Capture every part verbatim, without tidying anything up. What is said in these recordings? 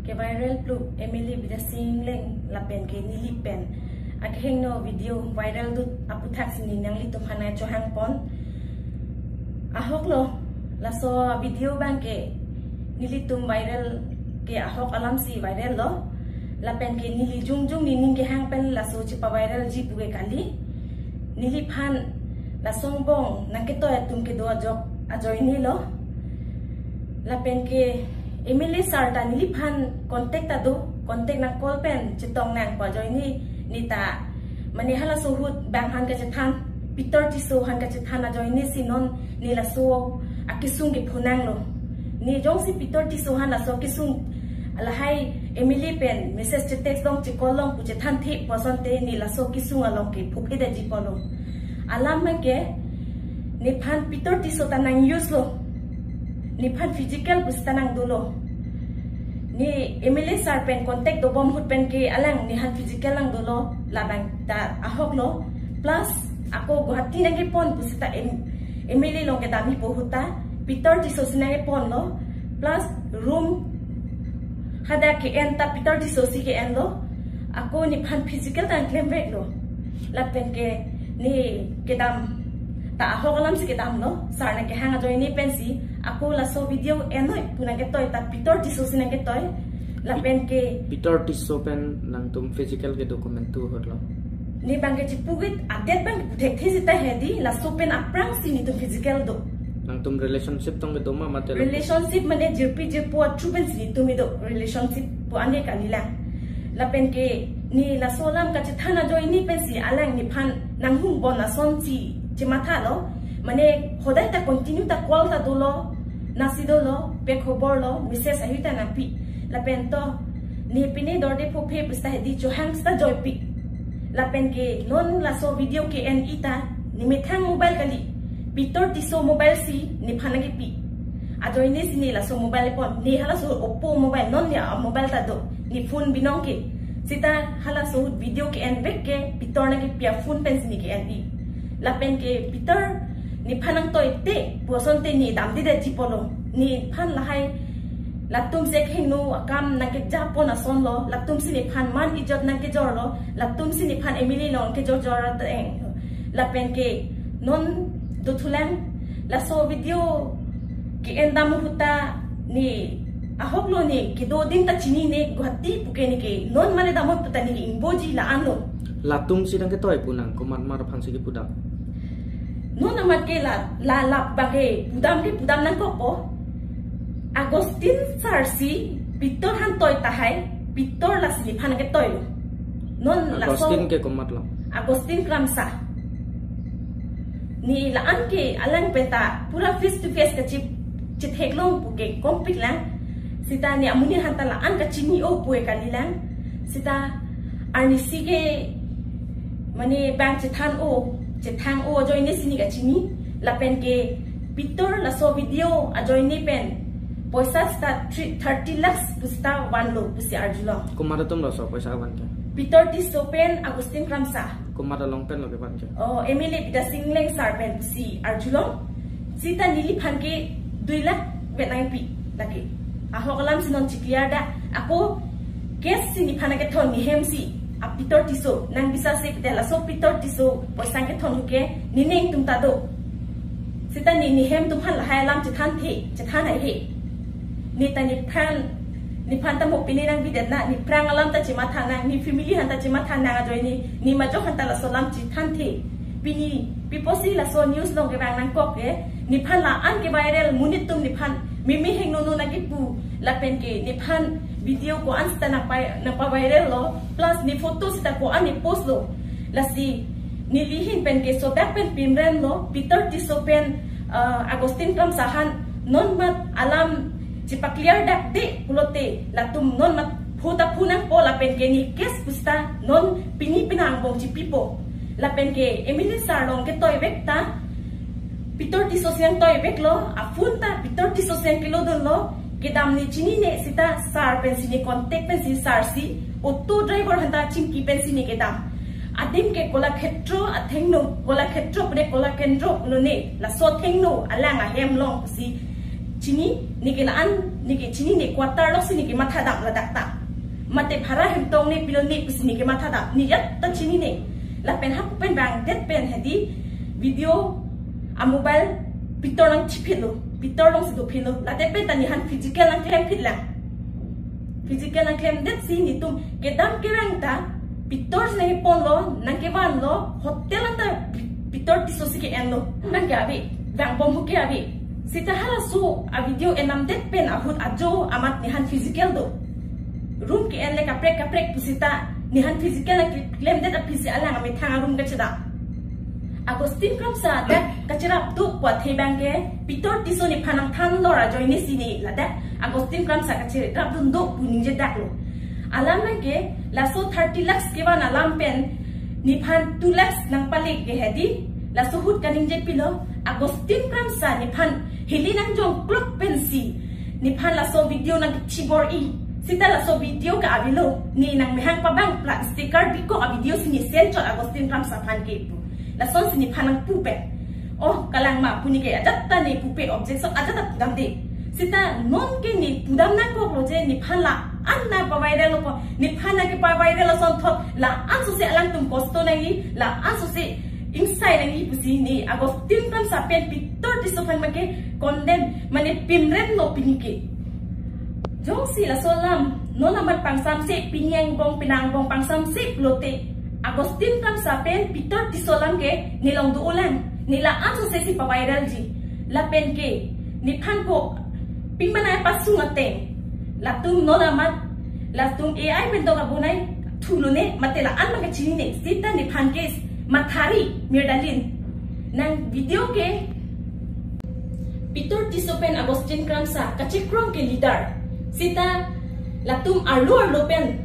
Ke viral plu M L A Bidya Sing Engleng lapen ke neli pen akehingno video viral dut aputhaksi ne nanglitum aphan chohangpon. Ahok lo, laso video abang ke nelitum viral ke ahok alamsi viral lo. Lapen ke neli jongjong nening kehang pen laso chepaviralji pu ke kali. Neliphan laso angbong nangketoi atum kedo ajok ajoine lo. Lapen ke M L A sir ta neliphan contact ta do, contact nang call pen chetong nang pu ajoine, ne ta mane halaso ahut bang aphan kachethan, Peter Tisso aphan kachethan ajoine si non ne laso akesung kepho nanglo. Ne jongsi Peter Tisso aphan laso kesung lahai M L A pen message che-text long che-call long pu chethanthe pu asonte ne laso kesung along ke phophe detji pulo. Alam ke nephan Peter Tisso ta nang-use lo. Nephan physical pusita nang dolo. Ne M L A sir pen contact dobom ahut pen ke alang nephan physical nang dolo, labang ta ahok lo. Plus ako Guwahati nangkepon pusita M-, M L A along kedamji pu ahut ta Peter Tisso si nangkepon lo. Plus room hadak ke-en ta Peter Tisso si ke-en lo. Ako nephan physical ta nangklem vek lo. Lapen ke ne kedam ta ahok alamsi kedam lo. Sir nangkehang ajoine pensi ako laso video enoi pu nangketoi ta Peter Tisso si nangketoi. Lapen ke Peter Tisso pen nangtum physical kedo komantu ahut lo? Ne bang ke chipugit adet bang ke puthekthe sita hedi, laso pen aphrangsi netum physical do. Nangtum relationship tong kedo ma mate lo? Relationship mane jirpi jirpo atru pensi netum kedo, relationship pu anke kalilang. Lapen ke ne laso alam kachethan ajoine pensi alang nephan nanghungbom asonsi chematha lo. Mane hodai ta continue ta call ta dolo, nasi dolo, pe khobor lo, message ahi ta nangpi. Lapen to ne pine dorde phophe pusita hedi chohang sita joipi. Lapen ke non laso video ke-en-i ta nemethang mobile kali, Peter Tisso mobile si nephan nangkepi. Ajoine si ne laso mobile pon, ne halaso Oppo mobile, non ya mobile ta do, ne phone binong ke. Sita halaso ahut video ke-en vek ke Peter nangkepi aphone pensi ne ke-en-i. Lapen ke Peter nephan nangtoite pu asonte ne damde detji pulo. Nephan lahai latum si akehingno akam nangkejapon ason lo, latum si nephan man ijot nangkejor lo, latum si nephan M L A along kejor jor ateng. Lapen ke non dothulang laso video ke-en dam ahut ta ne ahok lo, ne kedo adim ta chinine, Guwahati pu ke ne ke non mane damot puta ne ke ingboji la-an lo. Latum si nangketoi pu nang komat mar aphansi kepudam? Non amat ke la, la, la bang ke pudam ke pudam nangkokpo. Augustine sir si Peter aphan toi tahai, Peter lasi nephan ketoi lo. Non laso Augustine ke komat lo? Augustine Kramsa. Ne la-an ke alang pen ta pura face to face kachip, chitheklong pu ke kompik lang. Sita ne amonit aphan ta la-an kachini-o pu ke kalilang. Sita arnisi ke mane bang chethan-o, chethang-o ajoine si ne kachini. Lapen ke Peter laso video ajoine pen poisa sita three, thirty lakhs pusita vanlo pusi arjulong. Komat atum laso poisa van ke? Peter Tisso pen Augustine Kramsa. Komat along pen lo kevan ke? Oh, M L A Bidya Sing Engleng sir pen pusi arjulong. Sita neliphan ke dui lakh vet nangpi lake. Ahok alamsi non chikliar da. Ako case si nephan kethon, ne hem si a Peter Tisso nangbisasi te laso Peter Tisso poisa kethon ke nening atum ta do. Sita ne, ne hem atum aphan lahai alam chethanthe, chethan haihe. Ne ta nephan, nephan ta mo pine nangbidet na, nephrang alam ta chematha nang, ne family aphan ta chematha nang ajoine, ne majok aphan ta laso alam chethanthe. Pini pi apotsi laso news along kevang nangkok ke, nephan la-an ke viral, monit atum nephan meme hingno no nangkepu, lapen ke nephan video ko-an sita nangpa, nangpaviral lo, plus ne photo sita ko-an ne post lo. Lasi neli ahin pen ke sodak pen pimren lo, Peter Tisso pen, uh, Augustine Kramsa aphan non mat alam chepaclear dak de pulote latum non mat phu ta phu nangpo, lapen ke ne case pusita non pini penang angbong chipipo. Lapen ke M L A sir along ketoi vek ta, Peter Tisso si nangtoi vek lo, aphone ta Peter Tisso si nangkelodun lo, kedam ne chinine, sita sir pensi ne contact pensi sir si auto driver aphan ta chingki pensi ne kedam. Adim ke Kolakhetro athengno, Kolakhetro pu ne Kolakendro pulo ne, laso athengno alang ahem along pusi chini, ne ke la-an Neke chinine, quarter loksi neke mathadam ladak ta. Mate bhara hem tong ne pilo ne pusi neke mathadam. Ne ajat ta chinine. Lapen hapu pen bang det pen hedi video a mobile pitor nangchiphitlo. Pitor alongsi dophitlo. Ladet pen ta nephan physical nangklemphitlang. Physical nangklemdetsi netum kedam kerang ta pitor si nangkeponlo, nangkevanlo, hotel anta pi-, pitor Tisso si ke-enlo. Nangke ave, vangbom hu ke ave. Seta halaso a video enamdet pen ahut ajo amat nephan physical do. Room ke-en le kaprek kaprek pusita nephan physical nangklemdet aphisi alang amethang a-room kachedam. Augustine Kramsa dak kacherap do pu athe bang ke pitor Tisso nephan nangthanlo ra ajoine si ne ladak Augustine Kramsa kacherapdun do pu ningjedaklo. Alam bang ke laso thirty lakhs kevan alam pen nephan two lakhs nangpale ke hedi, laso ahut kaningjepilo, Augustine Kramsa nephan hili nangjongklok pensi nephan laso video nangkechibor-i. Seta laso video ke avelo, ne nangmehang pabang plastic card bikok a video si ne send chot Augustine Kramsa aphan ke pu. Lasonsi nephan nangpu pen. Oh, kalang ma pu ne ke ajat ta ne pupe, objection ajat ta pudamde. Seta non ke ne pudam nangkoklo je nephan la-an nangpavirallo pu. Nephan nangkepaviral asonthot la-an sose alangtum kosto nangji, la-an sose ingsai nangji pusi ne Augustine Kramsa pen pitor Tisso aphan make condemn, mane pimremlo pini ke. Jongsi laso alam non amat pangsamse, pini angbong penang angbong pangsamse pulote Augustine Kramsa pen pitor Tisso alam ke ne along do-olang, ne la-an sose si paviralji. Lapen ke nephan ko ping banai pasung ateng, latum non amat, latum A I pen dok abonai thulone, mate la-an ma kachinine, seta nephan ke mathari mirdalin. Nang video ke pitor Tisso pen Augustine Kramsa kachekrong ke leader. Seta latum arlo arlo pen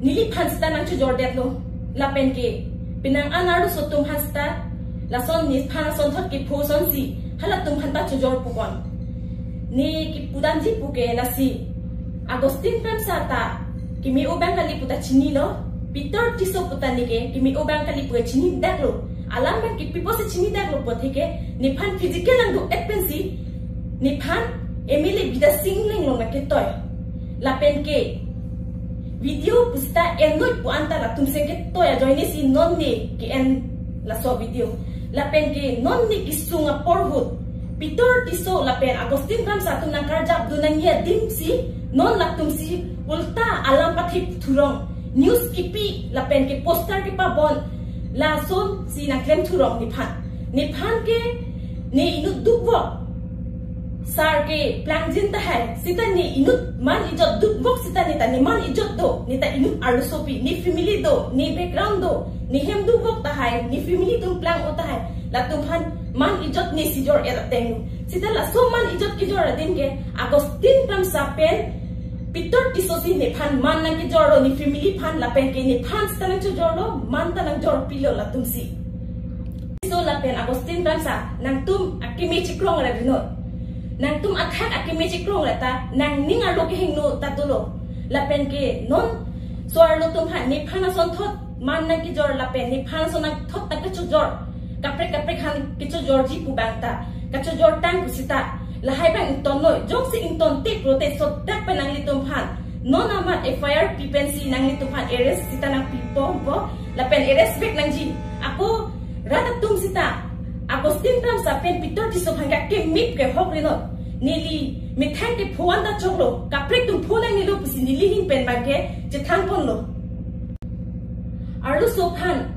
neliphan seta nangchojordetlo. Lapen ke penang an arloso atum aphan seta lason nephan asonthot kepho asonsi halatum aphan ta chojor pukon. Ne kepudamji pu ke lasi, Augustine Kramsa ta keme-o abang kali pu ta chinilo, pitor Tisso pu ta ne ke keme-o abang kali pu chinidaklo. Alam bang ke pi apotsi chinidaklo pu athe ke nephan physical nangdo-et pensi nephan M L A Bidya Sing Engleng along nangketoi. Lapen ke video pusita ennoi pu anta latum si ketoi ajoine si non ne ke-en laso video. Lapen ke non ne kesung apor ahut pitor Tisso lapen Augustine Kramsa atum nangkarjapdun nangji adim si non latum si ulta alam pathip thurong, news kipi lapen ke poster kepabon, lasonsi nangklem thurong nephan. Nephan ke ne inut dukvok, sar keplangjin tahai, seta ne inut man ijot dukvok seta ne ta ne man ijot do, ne ta inut arlosopi, ne family do, ne background do, ne hem dukvok tahai, ne family atum plang-o tahai, latum aphan man ijot ne si jor-et ateng. Seta laso man ijot kejor adim ke Augustine Kramsa pen pitor Tisso si nephan man nangkejorlo, ne family aphan lapen ke nephan seta nangchojorlo, man ta nangjorpilo latum si. Tisso lapen Augustine Kramsa, nangtum akeme chekrong ra rinot. Nangtum athak akeme chekrong ra ta nangning arlo kehingno ta dolo. Lapen ke non so-arlo atum aphan nephan asonthot man nangkejor lapen nephan ason nangthot nangkechojor, kaprek kaprek aphan kechojorji pu bang ta kachojor tang pusita lahai bang ingtonnoi. Jongsi ingtonte pulote sodak pen nanglitum aphan non amat F I R pi pensi nanglitum aphan arrest seta nangpipo bo, lapen arrest vek nangji. Ako rat atum seta Augustine Kramsa pen pitor Tisso aphan ke akemit kehok rinot. Neli methang kepho anta choklo, kaprek atum pho nangnelo pusi neli ahin pen bang ke chethanponlo. Arloso aphan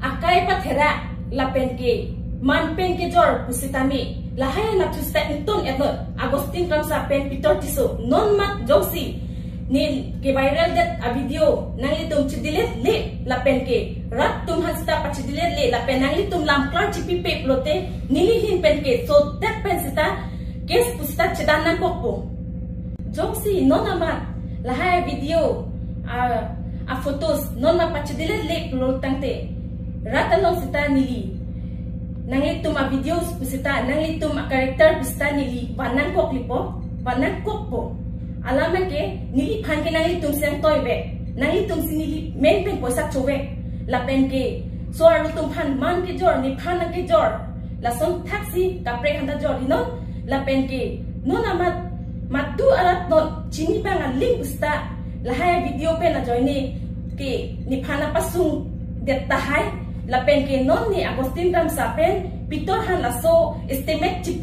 akai pathera lapen ke man pen kejor pusitame lahai anatthu seta ington-etnoi. Augustine Kramsa pen pitor Tisso non mat jongsi ne keviraldet a video nanglitum chedelete le lapen ke rat atum aphan seta pachedelete le lapen nanglitum lam klar chipipe pulote neli ahin pen ke sodak pen seta case pusita chedan nangkokpo. Jongsi non amat lahai video a, a photos non ma pachedelete le pulo tangte rat along seta neli nanglitum a videos pusita, nanglitum a character pusita neli van nangkoklipo, van nangkokpo. Alam ke neliphan ke nanglitum si nangtoivek, nanglitum si neli men pen poisa chovek. Lapen ke so-arlo atum aphan man kejor, nephan nangkejor, lason thaksi kaprek aphan ta jor hinon. Lapen ke non amat Madu arat non chini bang aling pusita lahai video pen ajoine ke nephan nangpasung det tahai, lapen ke non ne Augustine Kramsa pen Pitor han laso estimate chip,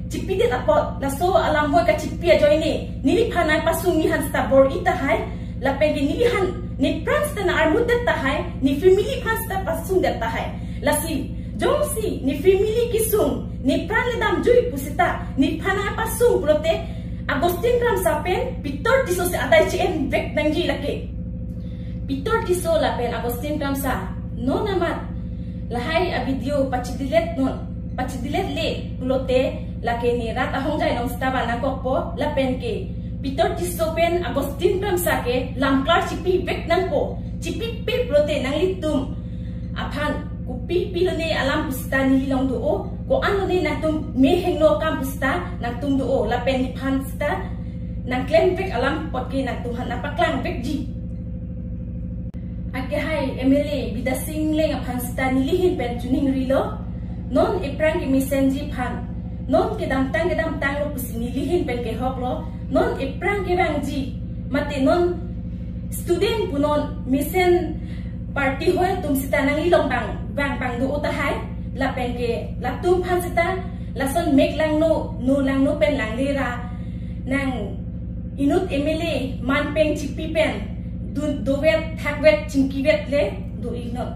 chipidet apot laso alam voi kachipi ajoine neliphan nangpasung nephan sita bor-i tahai, lapen ke neliphan nepran sita nang-armut det tahai, ne family aphan sita pasung det tahai. Lasi jongsi ne family kesung, nepran le damjui pusita nephan nangpasung pulote Augustine Kramsa pen Pitor Tisso si adai che-en vek nangji lake. Pitor Tisso lapen Augustine Kramsa non amat lahai avideo pachidilet non, pachidilet le pulote lake ne rat ahongjai along sita van nangkokpo, lapen ke Pitor Tisso pen Augustine Kramsa ke lamklar chipi vek nangpo, chipipe pulote nanglitum aphan kopi pi lone alam pusita neli along do-o, ko-an lone nangtum mehingno akam pusita nangtum do-o, lapen nephan sita nangklem vek alam apot ke nangtum aphan nangpaklang vekji. Akehai M L A Bidya Sing Engleng aphan sita neli ahin pen choningrilo. Non ephrang kemesenji aphan, non kedamtang kedamtanglo pusi neli ahin pen kehoklo. Non ephrang kevangji, mate non student punon mesen party hoi atum sita nangli along bang bang bang do-o tahai, lapen ke latum aphan sita lason mek langno, no langno pen langle ra nang inut M L A manpeng chipi pen dun dovet thakvet chingkivet le do-iknon.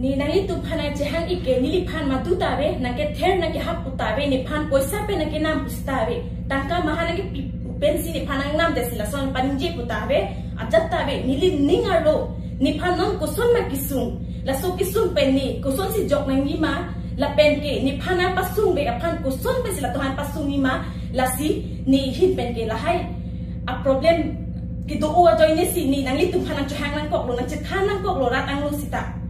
Ne nanglitum aphan nangchehang-ik ke neliphan madu ta ave, nangkether nangkehap pu ta ave, nephan poisa pen nangkenam pusita ave, tangka maha nangkepi pu pensi nephan nangnam det si lason paningje pu ta ave, ajat ta ave, neli ning arlo nephan non koson ma kesung, laso kesung pen ne kosonsi jok nangji ma, lapen ke nephan nangpasung vek aphan koson pensi latum aphan pasungji ma, lasi ne ahin pen ke lahai aproblem kedo-o ajoine si ne nanglitum aphan nangchehang nangkoklo, nangchethan nangkoklo rat angno sita.